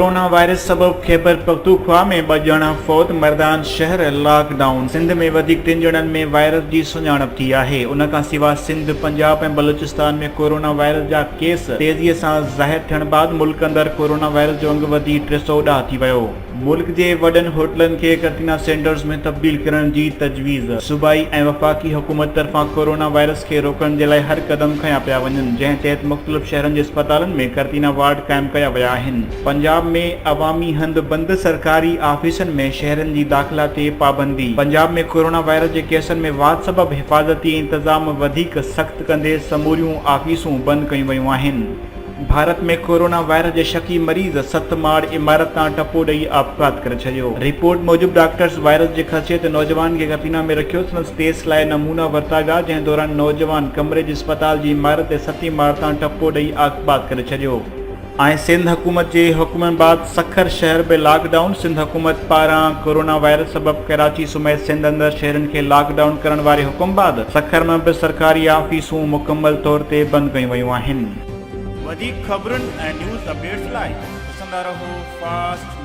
Corona virus سبب خيبرپختونخوا ۾ ٻه ڄڻا فوت، مردان شهر لاڪ ڊائون، سنڌ ۾ وڌيڪ ٽن ڄڻن ۾ وائرس جي سڃاڻپ ٿي آهي. ان کان سواء سنڌ، پنجاب ۽ بلوچستان ۾ ڪورونا وائرس جا ڪيس تيزي سان ظاهر ٿيڻ بعد ملڪ اندر ڪورونا وائرس جو انگ وڌي 310 ٿي ويو. ملڪ جي وڏن هوٽلن کي قرنطينه سينٽرز ۾ تبديل ڪرڻ جي تجويز، صوبائي ۽ وفاقي حڪومت طرفان ڪورونا وائرس کي روڪڻ جي لاء هر قدم کنيا پيا وڃن، جنهن تحت مختلف شهرن جي اسپتالن ۾ قرنطينه وارڊ قائم ڪيا ويا آهن. پنجاب ۾ عوامي هنڌ بند، سرڪاري آفيسن ۾ شهرين جي داخلا تي پابندي، پنجاب ۾ ڪورونا وائرس جي ڪيسن ۾ واڌ سبب حفاظتي انتظام وڌيڪ سخت ڪندي سموريون آفيسون بند ڪيون ويون آهن. ڀارت ۾ ڪورونا وائرس جي شڪي مريض ست ماڙ عمارت تان ٽپو ڏئي آپگهات ڪري ڇڏيو. رپورٽ موجب ڊاڪٽرز وائرس جي خدشي تي نوجوان کي قرنطينه ۾ رکيو، سندس ٽيسٽ لاء نمونا ورتا ويا، جنهن دوران نوجوان ڪمري جي اسپتال جي عمارت تي ستين ماڙ تان ٽپو ڏئي آپگهات ڪري ڇڏيو. ۽ سنڌ حڪومت جي حڪمن بعد سکر شهر به لاڪ ڊائون، سنڌ حڪومت پاران ڪورونا وائرس سبب ڪراچي سميت سنڌ اندر شهرن کي لاڪ ڊائون ڪرڻ واري حڪم بعد سکر ۾ به سرڪاري آفيسون مڪمل طور تي بند ڪيون ويون آهن. وڌيڪ خبرن ۽ نيوز اپڊيٽس لاء ڏسندا رهو فاسٽ.